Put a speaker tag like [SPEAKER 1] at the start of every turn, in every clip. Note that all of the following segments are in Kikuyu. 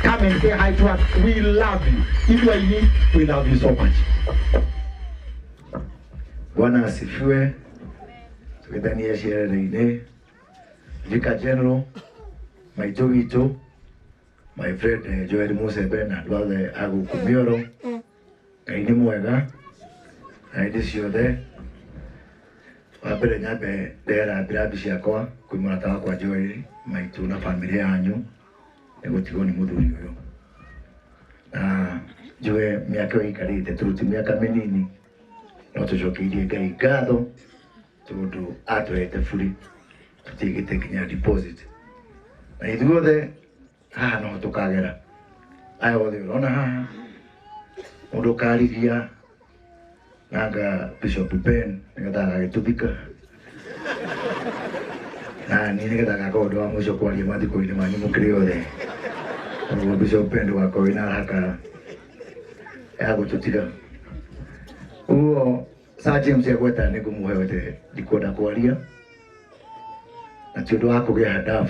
[SPEAKER 1] Come and say hi to us. We love you. Ithuĩ aini, we love you so much.
[SPEAKER 2] Bwana asifiwe. Tugĩtanie ciarĩrĩ-inĩ. Vicar General, maitũ witũ, my friend Joel Musembe na andũ othe a gũkũ Mĩoro. Ngai nĩ mwega na hĩndĩ ciothe. Wa mbere nyambe ndera rambi ciakwa kwĩ mũrata wakwa Joel, maitũ na bamĩrĩ yanyu nĩ gũtigwo nĩ mũthuri ũyũ. Na njuge mĩaka ĩyo ĩikarĩte tondũ ti mĩaka mĩnini, no tũcokeirie Ngai ngatho tondũ atũhete buri tũtigĩte nginya deposit. Na ithuothe haha no tũkagera. Aya othe ũrona haha mũndũ ũkarigia nanga Bishop Ben nĩgetha agagĩtũthika na niĩ nĩgetha ngakorwo ndĩ wa mũico kwaria mathiko-inĩ manyu mũkĩrĩ othe. Koguo Bishop Ben ndũgakorwo wĩna haraka ya gũtũtiga. Ũguo Sir James agweta nĩ ngũmũhe wete ndikwenda kwaria na ti ũndũ wa kũgĩa handabu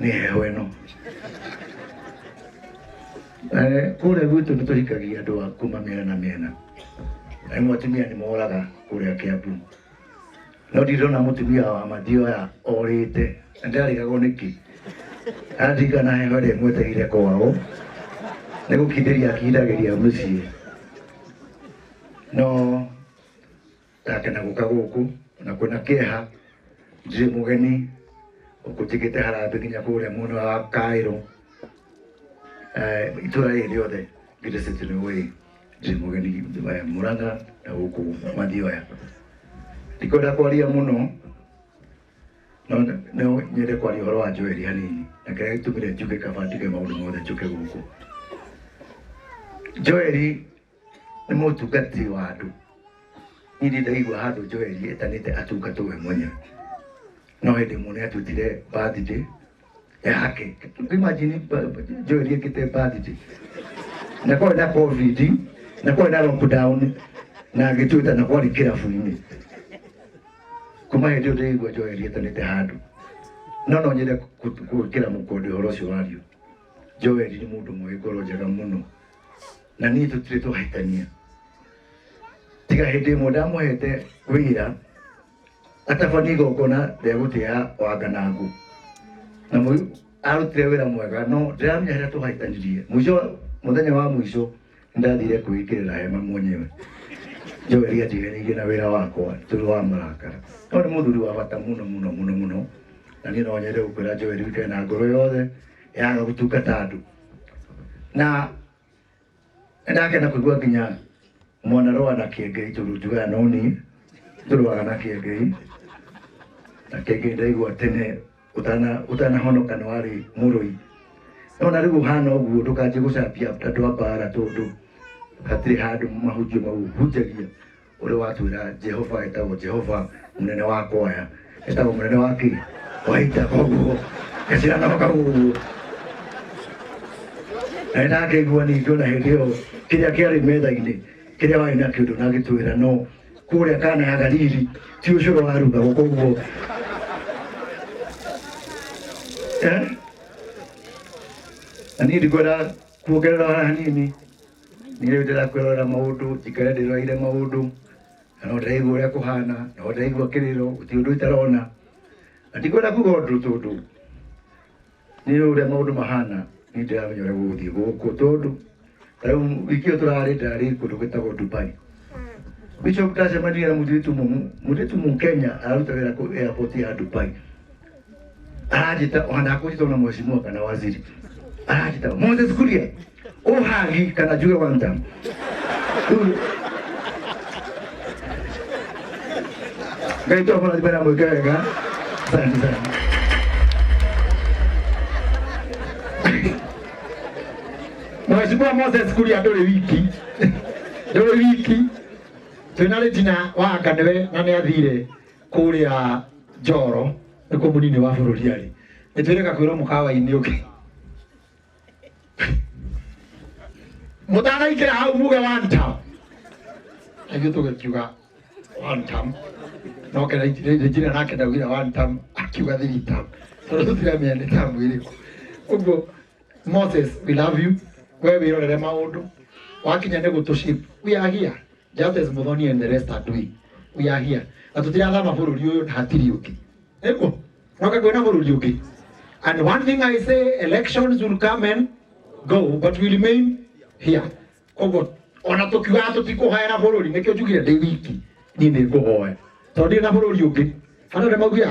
[SPEAKER 2] nĩ heho ĩno. Kũrĩa gwitũ nĩ tũhikagia andũ a kuma mĩena na mĩena, na rĩmwe atumia nĩ moraga kũrĩa Kiambu, no ndirona mũtumia wa Mathioya orĩte na ndĩrarigagwo nĩkĩ. Andirikana heho ĩrĩa ĩmwetereire kwao nĩ gũkindĩria akindagĩria mũciĩ, no ndakena gũka gũkũ na kwĩna kĩeha ndirĩ mũgeni gũkũ njĩkĩte harambĩ nginya kũrĩa mwena wa Cairo. Itũra rĩrĩ rĩothe ngĩte nĩ ũĩ ndirĩ mũgeni Murang'a na gũkũ Mathioya. Ndikwenda kwaria mũno no no nyende kwaria ũhoro wa Joel hanini na kĩrĩa gĩtũmire njuge kaba ndige maũndũ mothe njũke gũkũ. Joel nĩ mũtungati wa andũ. Niĩ ndirĩ ndaigua handũ Joel etanĩte atungatwo we mwenyewe, no hĩndĩ ĩmwe nĩ atuĩtire birthday yake. Imagine Joel ekĩte birthday na kwarĩ na COVID na kwarĩ na lockdown na agĩtuĩta na kwarĩ kĩrabu-inĩ. Kuma hĩndĩ ĩyo ndĩraigua Joel etanĩte handũ, no no nyende gwĩkĩra mũkonde ũhoro ũcio wario. Joel nĩ mũndũ ũmwe wĩ ngoro njega mũno na niĩ tũtirĩ twahĩtania tiga hĩndĩ ĩmwe ndamũhete wĩra atabanie igongona rĩa gũtĩa Wanganangũ na arutire wĩra mwega, no ndĩramenya harĩa twahĩtanirie. Mũico mũthenya wa mũico nĩndathire kwĩingĩrĩra hema mwenyewe. Joel anjiganĩirie na wĩra wakwa tondũ wa marakara, no nĩ mũthuri wa bata mũno mũno mũno mũno, na niĩ no nyende gũkwĩra Joel wĩikare na ngoro yothe yaga gũtungata andũ. Na nĩndakena kũigua nginya mwana rũa na Kĩengei, tondũ njugaga no niĩ tũrũaga na Kĩengei na Kĩengei ndaigua tene ũtanahonoka nĩ warĩ mũrũi, no na rĩu ũhana ũguo ndũkanjie gũcambia andũ a mbara tondũ hatirĩ handũ mahunjio mau hunjagia ũrĩa watwĩra Jehova etagwo Jehova mũnene wa kwaya, etagwo mũnene wa kĩ wa ita, koguo gacirano kau ũguo. Na nĩndakĩigua ningĩ ona hĩndĩ ĩyo kĩrĩa kĩarĩ metha-inĩ kĩrĩa warĩ nakĩo ndũnagĩtwĩra, no kũrĩa Kana ya Galili ti ũcũrũ warugagwo, koguo na niĩ ndikwenda kuongerera ona hanini. Niĩ rĩu ndĩrakwĩrorera maũndũ, njikare ndĩroreire maũndũ na no ndĩraigua ũrĩa kũhana, no ndĩraigua kĩrĩro, gũtirĩ ũndũ itarona, na ndikwenda kuga ũndũ tondũ nĩ ũrĩa maũndũ mahana. Niĩ ndĩramenya ũrĩa gũgũthiĩ gũkũ tondũ ta rĩu wiki ĩyo tũrarĩ ndarĩ kũndũ gwĩtagwo Dubai. Bishop ndacemanirie na mũirĩtu mũirĩtu Mũkenya araruta wĩra kũ airport ya Dubai. Aranjĩta ona ndakũnjĩta ona mheshimiwa kana waziri, aranjĩta Moses Kuria ũhagi kana njuge one time. Rĩu Ngai twamũrathime na mwĩke wega. Asante sana.
[SPEAKER 1] Mheshimiwa Moses Kuria ndũrĩ wiki, ndũrĩ wiki twĩna Regina Wanga nĩwe na nĩ athire kũrĩa Njoro nĩkuo mũnini wa bũrũri arĩ. Nĩ twĩrĩga kwĩrwo mũkawa-inĩ ũngĩ mũtanaingĩra hau muge one term, na ithuĩ tũgĩkiuga one term, no Regina nake ndaugire one term, akiuga three term tondũ tũtiramenya nĩ term ĩrĩkũ. Ũguo Moses, we love you. We wirorere maundu wakinya nĩ gũtũ. We are here just as Muthoni and the rest are doing. We are here na tũtirathama bũrũri ũyũ na hatirĩ ũngĩ nĩguo noka kwĩna bũrũri ũngĩ. And one thing I say, elections will come and go, but we remain here. Koguo ona tũkiugaga tũtikũhoera bũrũri, nĩkĩo njugire ndĩ wiki niĩ nĩ ngũhoya tondũ ndirĩ na bũrũri ũngĩ. Andũ nĩ maugire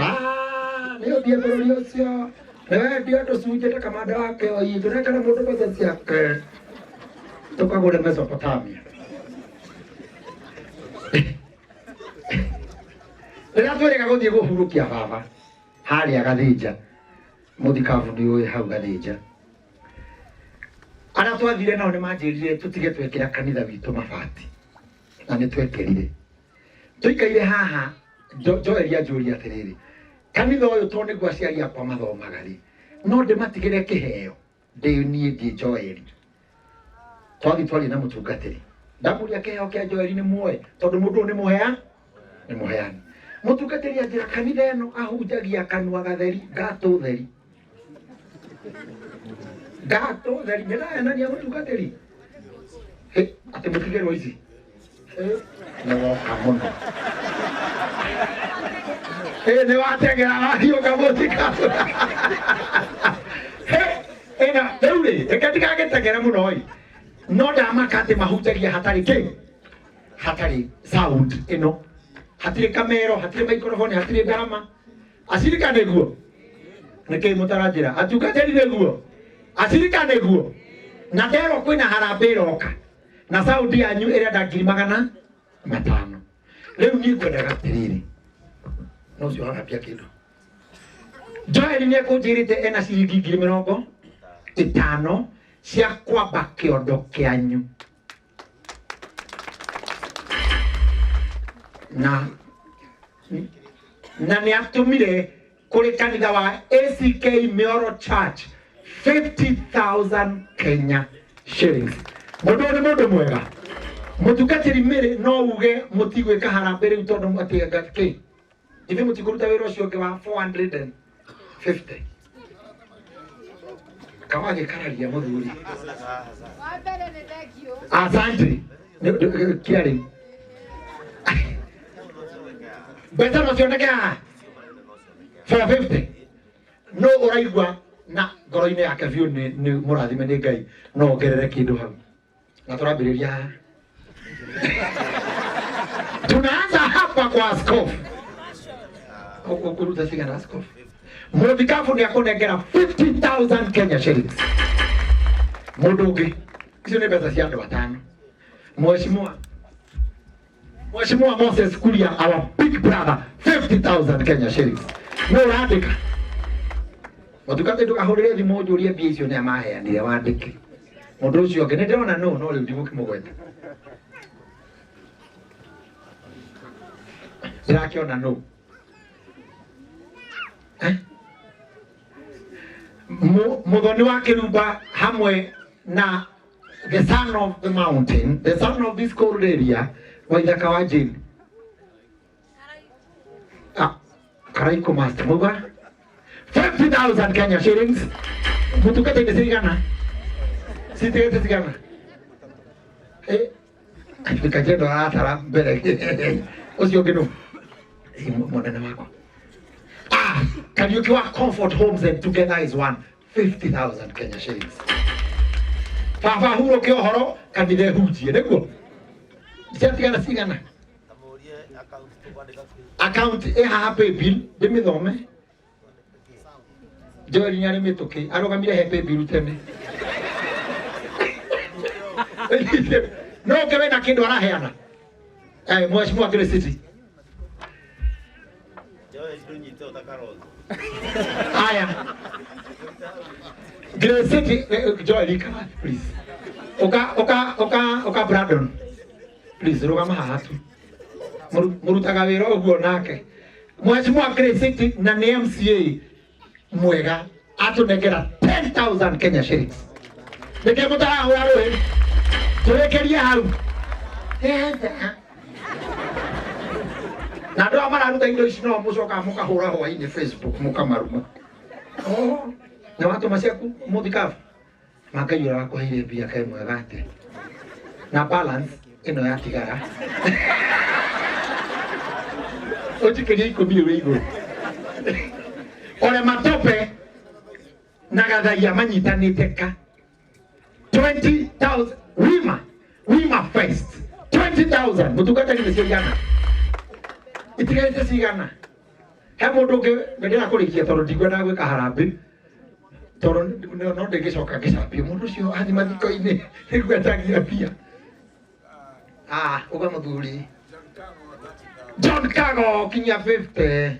[SPEAKER 1] nĩ ũthiĩ bũrũri ũcio nĩwendia tũcunjĩ ta kamanda wake oi tũnengere mũndũ mbeca ciake tũkagũre Mesopotamia. Rĩrĩa twĩrĩga gũthiĩ kũhurũkia baba harĩa Gathĩnja, mũthikabu nĩ ũĩ hau Gathĩnja, arĩa twathire nao nĩ manjĩrire tũtige twekĩra kanitha witũ mabati, na nĩ twekĩrire. Tũikaire haha Joel anjũria atĩrĩrĩ, kanitha ũyũ tondũ nĩguo aciari akwa mathomaga rĩ, no ndĩmatigĩre kĩheo ndĩ niĩ ndĩ Joel. Twathiĩ twaria na mũtungatĩri, ndamũria kĩheo kĩa Joel nĩ muoe tondũ mũndũ ũyũ nĩ mũhea nĩ mũheani. Mũtungatĩri anjĩra kanitha ĩno ahunjagia kanua gatheri ngatũ theri ngatũ theri. Nĩ ndahenania mũtungatĩri atĩ mũtigĩrwo ici nĩ woka mũno nĩ wateng'era wathiũka mũthikabu. Ĩna rĩu rĩ, reke ndigagĩteng'ere mũno ĩ, no ndamaka atĩ mahunjagia hatarĩ kĩ, hatarĩ sound ĩno, hatirĩ kamero, hatirĩ microphone, hatirĩ ndarama. Acirika nĩguo nĩkĩ mũtaranjĩra atungatĩri nĩguo acirika nĩguo na nderwo kwĩna harambĩ ĩroka na sound yanyu ĩrenda 500,000. Rĩu niĩ ngwendaga atĩrĩrĩ, no ũcio harambia kĩndũ. Joel nĩ ekũnjĩrĩte ena ciringi 50,000 cia kwamba kĩondo kĩanyu na nĩ atũmire kũrĩ kanitha wa ACK Mioro Church 50,000 Kenya shillings. Mũndũ ũyũ nĩ mũndũ mwega. Mũtungatĩri Mary no uge mũtigwĩka harambĩ rĩu tondũ atĩ kĩ ithuĩ mũtikũruta wĩra ũcio ũngĩ wa 450 kawagĩkararia mũthuri.
[SPEAKER 3] Wa mbere nĩ thank you.
[SPEAKER 1] Asante. Kĩarĩ mbeca no cioneke haha 450 no ũraigua na ngoro-inĩ yake biũ nĩ mũrathime nĩ Ngai no ongerere kĩndũ hau na tũrambĩrĩria haha. Tunaanza hapa kwa askofu. Ũkũruta cigana askofu? Mũthikabu nĩ akũnengera 50,000 Kenya shillings. Mũndũ ũngĩ, icio nĩ mbeca cia andũ atano. Mheshimiwa Moses Kuria, our big brother, 50,000 Kenya shillings. No ũrandĩka mũtungatĩri ndũkahũrĩre thimũ ũnjũrie mbia icio nĩ amaheanire wandĩke. Mũndũ ũcio ũngĩ nĩ ndĩrona no no rĩu ndigũkĩmũgweta. Ndĩrakĩona no. Muthoni wa Kĩrumba hamwe na the son of the mountain, the son of this cold area, Waithaka wa Jane. Karaiko Master Muga. 50,000 Kenya shillings. Mutukate ni cigana? Citigĩte cigana? Kajiado aratara mbere. Ũcio ũngĩ nũ? Mũnene wakwa. Kariuki wa Comfort Homes and Together is One. 50,000 Kenya shillings. Baba hurũke ũhoro kanitha ĩhunjie nĩguo. Ciatigana cigana? Account ĩ haha paybill ndĩmĩthome. Joel nĩ arĩ mĩtũkĩ arũgamire he paybill tene. No ũngĩ wĩna kĩndũ araheana. Mheshimiwa Grace City. Aya. Grace City, Joel ikara please. Uka uka uka uka Brandon. Please rũgama haha tu. Mũrutaga wĩra ũguo nake. Mheshimiwa Grace City na nĩ MCA mwega atũnengera 10,000 Kenya shillings. Nĩkĩ mũtarahũra rũĩ? Tũrĩkĩrie hau. Na andũ aya mararuta indo ici no mũcokaga mũkahũra hwainĩ Facebook mũkamaruma. Oh, nĩ watũma ciaku mũthikabu? Ma Ngai ũrĩa wakũheire mbia kaĩ mwega atĩ na balance ĩno yatigara ũnjikĩrie 10 rĩu igũrũ. Ole Matope na Gathaia manyitanĩte ka 20,000 wima wima first 20,000 mũtungatĩri nĩcio igana itigarĩte cigana. He mũndũ ũngĩ ndĩrenda kũrĩkia tondũ ndikwendaga gwĩka harambĩ tondũ no ndĩngĩcoka ngĩcambio mũndũ ũcio athiĩ mathiko-inĩ nĩngwetagia mbia. Ah, uga mũthuri John Kago kinyia 50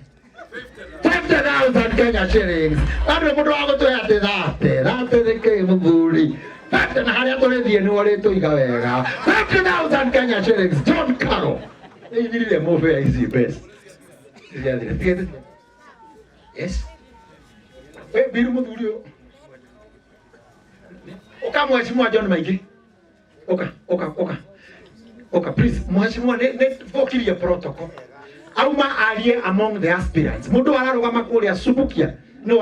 [SPEAKER 1] 50,000 Kenya shillings. Andũ mũndũ wa gũtũhe atĩ thate thate nĩ kĩ mũthuri 50 na harĩa tũrĩthiĩ nĩ ũrĩtũiga wega. 50,000 Kenya shillings John Kago. Nĩ ithirire mũbea ici mbeca ciathire. Tigete. Yes. We biru mũthuri ũyũ. Ũka mheshimiwa John Maingĩ. Ũka, ũka, ũka. Ũka please mheshimiwa nĩ nĩ thũkirie protocol. Auma arie among the aspirants. Mũndũ ararũgama kũrĩa Subukia.